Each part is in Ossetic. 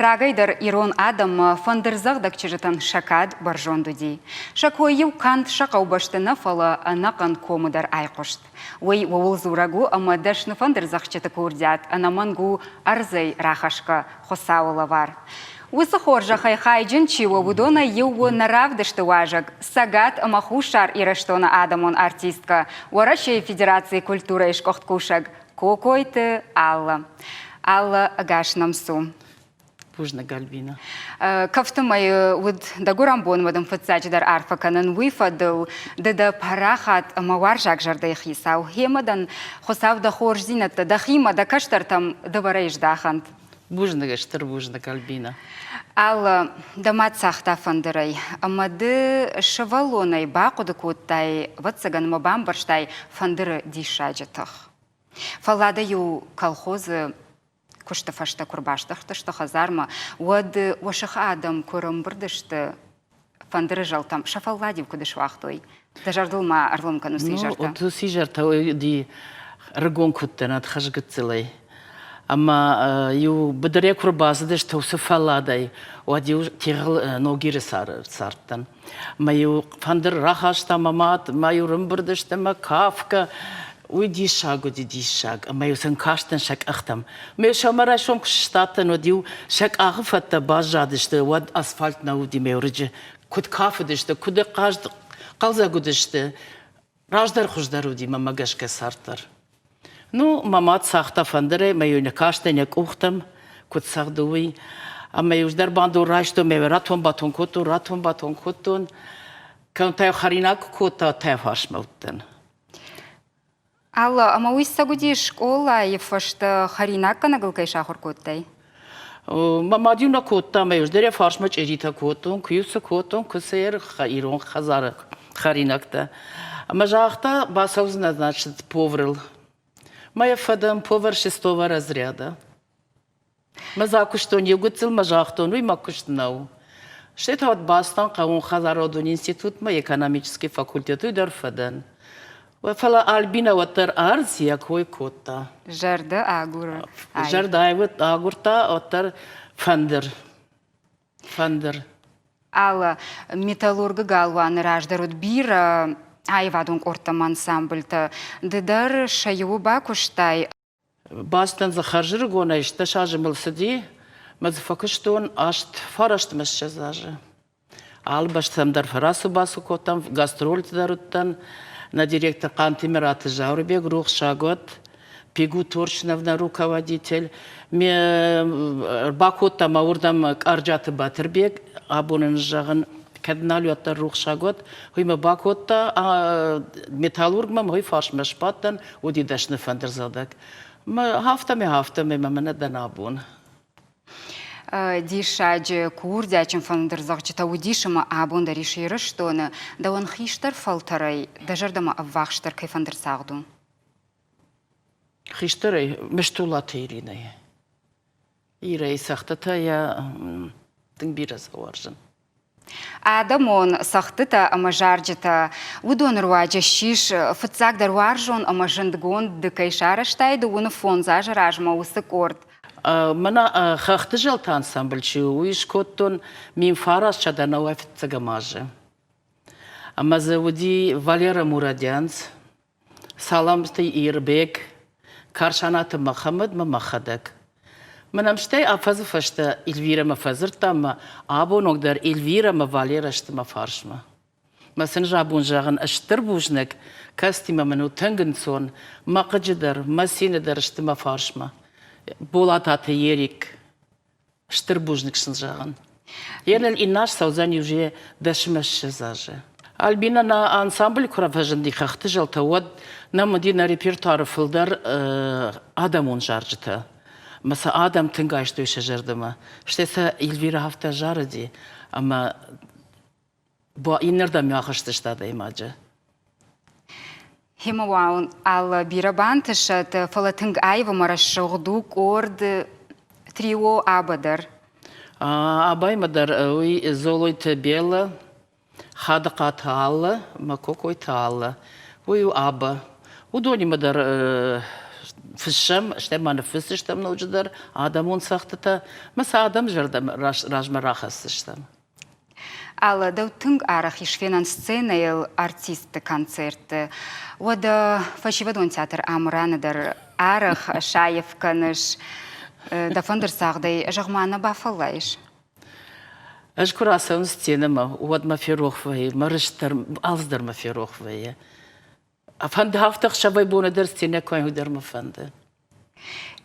Рагӕй дӕр ирон адӕммӕ фӕндырдзӕгъдӕг чызджытӕн сӕ кад бӕрзонд уыди. Сӕ кой-иу канд сӕ хъӕубӕсты нӕ, фӕлӕ ӕнӕхъӕн комы дӕр айхъуыст. Уый ууыл дзурӕг у, ӕмӕ дӕсны фӕндырдзӕгъдджыты курдиат ӕнӕмӕнг у ӕрдзӕй рахӕсгӕ Хуыцауы лӕвар. Уыцы хорзӕхӕй хайджын чи у, уыдонӕй иу у нӕ равдысты уазӕг, Цӕгат ӕмӕ Хуссар Ирыстоны адӕмон артисткӕ, Уӕрӕсейы Федерацийы культурӕйы сгуыхт кусӕг Кокойты Алла. Алла, ӕгас нӕм цу. Бузныг, Альбина. Кӕфты мӕйы уыд дӕ гуырӕн бонмӕ дын фыццаджыдӕр арфӕ кӕнын уый фӕдыл ды дӕ парахат ӕмӕ уарзаг зӕрдӕйы хицау. Гъемӕ дӕн Хуыцау дӕ хорздзинӕдтӕ дӕхимӕ, дӕ кӕстӕртӕм дывӕрӕй здахӕнт. Бузныг, стыр бузныг, Альбина. Алла, дӕ мад цагъта фӕндырӕй, ӕмӕ ды сывӕллонӕй бахъуыды кодтай, ӕвӕццӕгӕн ӕмӕ бамбӕрстай фӕндыры диссаджы тых. Фӕлладӕй-иу колхозы куысты фӕстӕ куы рбаздӕхтысты хӕдзармӕ, уӕд уӕ сыхы адӕм куы рӕмбырд сты фӕндыры зӕлтӕм, сӕ фӕллад-иу куыд суагътой? Дӕ зӕрдыл ма ӕрлӕууын кӕн уыцы изӕртӕ. Уыцы изӕртӕ уыди ӕрыгон куыдтӕн ӕд хӕрзгыццылӕй. Ӕмӕ иу быдырӕй куы рбацыдысты уыцы фӕлладӕй, уӕд-иу тигъыл Ногиры цардтӕн. Мӕ-иу фӕндыр рахаста мӕ мад, мӕ-иу рымбырд сты мӕ кафгӕ. Уый диссаг уыди, диссаг. Ӕмӕ-иу сын кастӕн сӕ къӕхтӕм. Ме сӕумӕрайсом куы сыстадтӕн, уӕд-иу сӕ къахы фӕдтӕ баззадысты, уӕд асфальт нӕ уыди ме рыджы. Куыд кафыдысты, куыд хъазт, хъӕлдзӕг уыдысты. Раздӕр хуыздӕр уыди мӕнмӕ гӕсгӕ цард дӕр. Ну, мӕ мад цагъта фӕндырӕй, мӕ-иу нӕ кастӕн йӕ къухтӕм, куыд цӕгъды, уый. Ӕмӕ-иу дӕр бандон райстон, мӕ ратон-батон кодтон, ратон-батон кодтон. Кӕм та хӕринаг куы кодта, та фарсмӕ уыдтӕн. Алла, ӕмӕ уый цӕг уыди скъолайы фӕстӕ хӕринаггӕнӕгыл кӕй сахуыр кодтай? Мӕ мад-иу нӕ кодта, ӕмӕ ӕз дӕр йӕ фарсмӕ чъиритӕ кодтон, куы-иу цы кодтон, куы цы ирон хӕдзары хӕринӕгтӕ. Ӕмӕ загъта, бацӕудзынӕ, значит, поварыл. Мӕ йӕ фӕдӕн повар шестого разряда. Мӕ закуыстон иу гыццыл мӕ загътон, уый мӕ куыст нӕу. Стӕй та уӕд бацыдтӕн хъӕууон хӕдзарадон институтмӕ экономический факультет, уый дӕр фӕдӕн. Фӕлӕ Альбинӕ уӕддӕр ӕрдз йӕ кой кодта. Зӕрдӕ агуры. Зӕрдӕ агуырдта, уӕддӕр фӕндыр. Фӕндыр. Алла, металлургы галуаны раздӕр уыд бирӕ аивадон къордтӕ ӕмӕ ансамбльтӕ. Ды дӕр сӕ иуы бакуыстай. Бацыдтӕн дзы хӕрзӕрыгонӕй, 16 азы мыл цыди, мӕ дзы фӕкуыстон аст фарастмӕ 20 азы. Алы бӕстӕм дӕр фӕрацу-бацу кодтам, гастрольты дӕр уыдтӕн. Нӕ директор Хъантемираты Зауырбег рухсаг уӕд, Пегу Торчынов нӕ руководитель. Ме рбакодта мӕ уырдӕм Къарджиаты Батырбег, абон ын зӕгъын, кӕд нал уӕддӕр рухсаг уӕд, уый мӕ бакодта металлургмӕ, мӕ уый фарсмӕ сбадтӕн, уыди дӕсны фӕндырдзӕгъдӕг. Мӕ афтӕмӕй афтӕмӕй мӕ мӕнӕ дӕн абон. Диссаджы курдиатджын фӕндырдзӕгъдджытӕ уыдис ӕмӕ абон дӕр ис Ирыстоны. Дӕуӕн хистӕр фӕлтӕрӕй дӕ зӕрдӕмӕ ӕввахсдӕр кӕй фӕндырдзагъд у? Хистӕрӕй Мыстулаты Иринӕйы. Ирӕйы цӕгъдтытӕ йӕ тынг бирӕ уарзын. Адӕмон цӕгъдтытӕ ӕмӕ зарджытӕ уыдоны руаджы ссис фыццагдӕр уарзон ӕмӕ зындгонд ды кӕй сарӕзтай дыууын фондз азы размӕ уыцы къорд. Мӕнӕ хӕхты зӕлты ансамбль чи у, уый скодтон 1995 азы. Ӕмӕ дзы уыди Валера Мурадянц, Саламты Ирбег, Карсанаты Мӕхӕмӕт мӕ мӕхӕдӕг. Мӕн стӕй афӕдзы фӕстӕ Эльвирӕмӕ фӕдзырдта ӕмӕ абон онг дӕр Эльвирӕ ӕмӕ Валерӕ сты мӕ фарсмӕ. Мӕ сын абон зӕгъын стыр бузныг, кӕстимӕ мын у тынг ӕнцон, мӕ хъыджы дӕр, мӕ цины дӕр сты мӕ фарсмӕ. Болататы Ерик, Стыр бузныг сын зӕгъын. Еныл иннӕ ссӕудзӕн уже дӕсмӕ ссӕдз азы. Альбина нӕ ансамбль куы фӕзынди хӕхты зӕлтӕ, уӕд нӕм уыди нӕ репертуары фылдӕр адӕмон зарджытӕ. Ӕмӕ сӕ адӕм тынг айстой сӕ зӕрдӕмӕ. Стӕй сӕ Эльвирӕ афтӕ зарыди, ӕмӕ иннӕрдӕм ахызтысты адӕймаджы. Гъемӕ уал алы бирӕ бантысӕд, фӕлӕ тынг аив ӕмӕ рӕсугъд у къорд трио Аба дӕр. Абаймӕ дӕр уый Золойты Беллӕ, Хадыхъаты Аллӕ ӕмӕ Кокойты Аллӕ. Уый у Аба. Уыдонимӕ дӕр Фыссӕм, стӕй ма ныффысдзыстӕм ноджыдӕр адӕмон цӕгъдтытӕ, мӕ сӕ адӕм зӕрдӕмӕ размӕ рахӕсдзыстӕм. Алла, дӕу тынг арӕх ис фенӕн сценӕйыл артистты концертты. Уӕдӕ фӕсивӕдон театр Амыраны дӕр арӕх саив кӕныс. Дӕ фӕндырдзагъдӕй, зӕгъ-ма, нӕ бафӕллайыс? Ӕз куы рацӕуын сценӕмӕ, уӕд мӕ ферох вӕййы, мӕ рыст дӕр, алцыдӕр мӕ ферох вӕййы. Фӕнды афтӕ ӕхсӕвӕй-боны дӕр сценӕ куы дӕр мӕ фӕнды.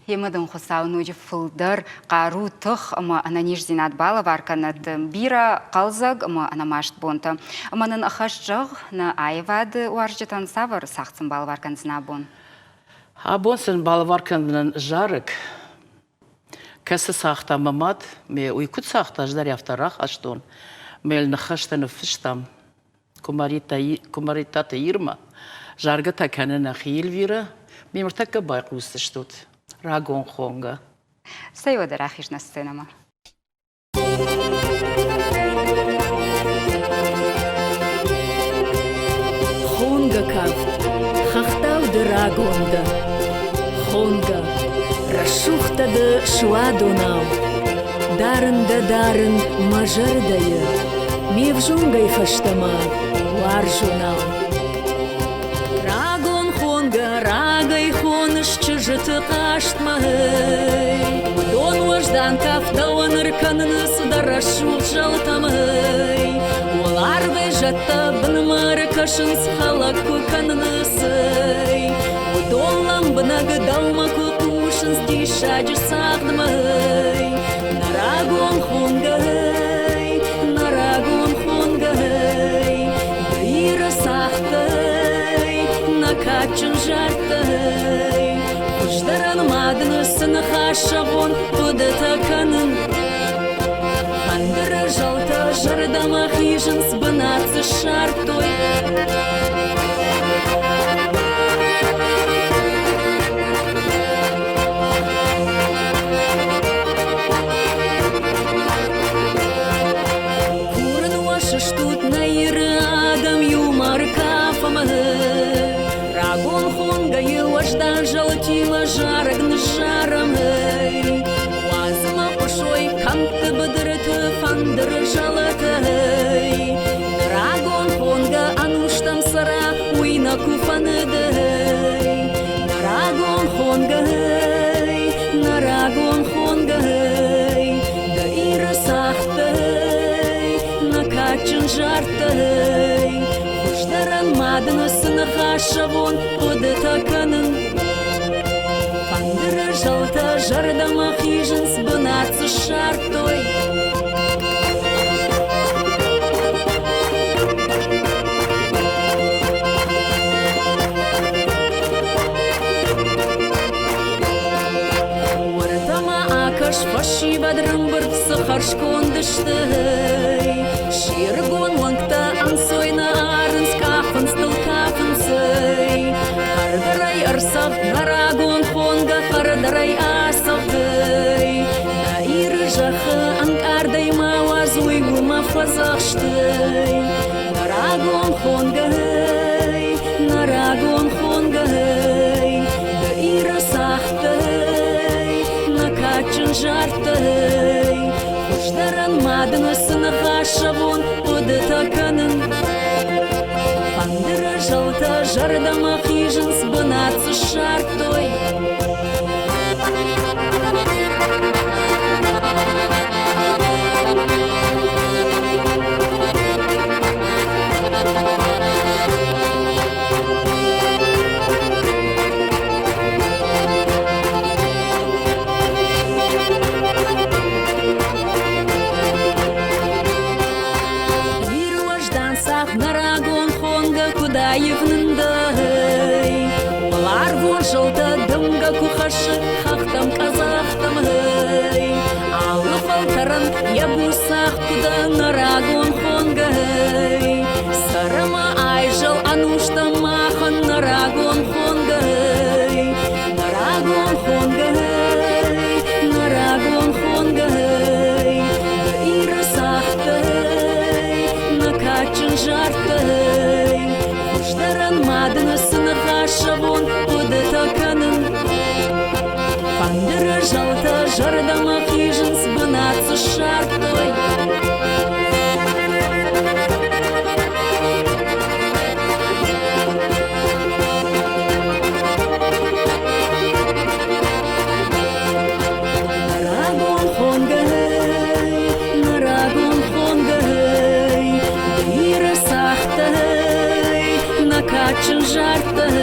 Йемӕ дын Хуыцау ноджы фылдӕр хъару, тых ӕмӕ ӕнӕниздзинад балӕвар кӕнӕд бирӕ хъӕлдзӕг ӕмӕ ӕнӕмаст бонтӕ. Ӕмӕ нын ӕххӕст зӕгъ, нӕ аивады уарзджытӕн цавӕр цагъд сын балӕвар кӕндзынӕ абон? Абон сын балӕвар кӕндзынӕн зарӕг, кӕцы цагъта мӕ мад, ме уый куыд цагъта, ӕз дӕр афтӕ рахастон. Ме ныхӕстӕ ныффыстам Куымӕридтаты Ирмӕ. Заргӕ та кӕны нӕхи Эльвирӕ. Ме ныртӕккӕ байхъусдзыстут рагон хонгӕ. Цӕй уӕдӕ рахиз нӕ сценӕмӕ. Хонгӕ кафт, хӕхтау ды рагон дӕ. Хонгӕ, рӕсугъдтӕ ды суадонау. Дарын дӕ дарын мӕ зӕрдӕйы, ме взонгӕй фӕстӕмӕ уарзонау. Рагон хонгӕ, рагӕй хоныс чызджыты хъазтмӕ. Уыдон уӕздан кафтауӕн ӕркӕнынц дӕ рӕсугъд зӕлтӕм. Уӕларвӕй зӕдтӕ бынмӕ ӕркӕсынц, хӕлӕг куы кӕнынц. Уыдон лӕмбынӕг дӕумӕ куы хъусынц диссаджы цагъдмӕ. Нӕ рагон хонгӕй, нӕ рагон хонгӕй, Иры цагъдтӕй, нӕ кадджын зардтӕй, Хуыздӕрӕн ма дын цы ныхас зӕгъон, хъуыдытӕ кӕнын. Фӕндыры зӕлтӕ зӕрдӕмӕ хизынц, бынат дзы ссардтой. Курын уӕ сыстут нӕ Иры адӕм иумӕ ӕркафӕм. Рагон хонгӕйы уӕздан зӕлтимӕ зарӕг ныззарӕм. Уадз ӕмӕ хъуысой кӕмтты быдырты фӕндыры зӕлтӕй. Рагон хонгӕ ӕнустӕм цӕра, уый нӕ куы фӕныдӕй. Нӕ рагон хонгӕй, нӕ рагон хонгӕй, дӕ Иры цагъдтӕй, нӕ кадджын зардтӕй, хуыздӕрӕн ма дын цы ныхас зӕгъон, хъуыдытӕ кӕнын. Фӕндыры зӕлтӕ зӕрдӕмӕ хизынц, бынат дзы ссардтой. Уӕртӕ-ма акӕс, фӕсивӕд рӕмбырд цы хӕрзконд сты. Се ргон уӕнгтӕ ӕнцой нӕ арынц, кафынц дыл, кафынц. Хъӕрдӕрӕй ӕрцӕгъд нӕ рагон хонгӕ, хъӕрдӕрӕй ацӕгъд. Нӕ Иры зӕххы ӕнкъардӕй ма уадз, уый уымӕ фӕдзӕхсты. Нӕ рагон хонгӕй, нӕ рагон хонгӕй, дӕ Иры цагъдтӕй, нӕ кадджын зардтӕй, хуыздӕрӕн ма дын цы ныхас зӕгъон, хъуыдытӕ кӕнын. Фӕндыры зӕлтӕ зӕрдӕмӕ хизынц, бынат дзы ссардтой. Ирвӕзтӕн сах нӕ рагон хонгӕ куыд аив нындӕй. Уӕларвон зылтӕ дымгӕ куы хӕссы хӕхтӕм, къӕдзӕхтӕм, эй. Алы фӕлтӕрӕн йӕ буц цагъд куыд нӕ рагон хонгӕ, эй. Цӕрӕмӕ айзӕл ӕнустӕм махӕн нӕ рагон хонгӕ, эй. Нӕ рагон хонгӕ, эй, нӕ рагон хонгӕ, эй. Дӕ Иры цагъдтӕй, нӕ кадджын зардтӕй, хуыздӕрӕн ма дын цы ныхас зӕгъон, хъуыдытӕ кӕнын. ссардтой. Рагон хонгӕ, нӕ рагон хонгӕ, Иры цагътӕй, нӕ кадджын зардтӕй.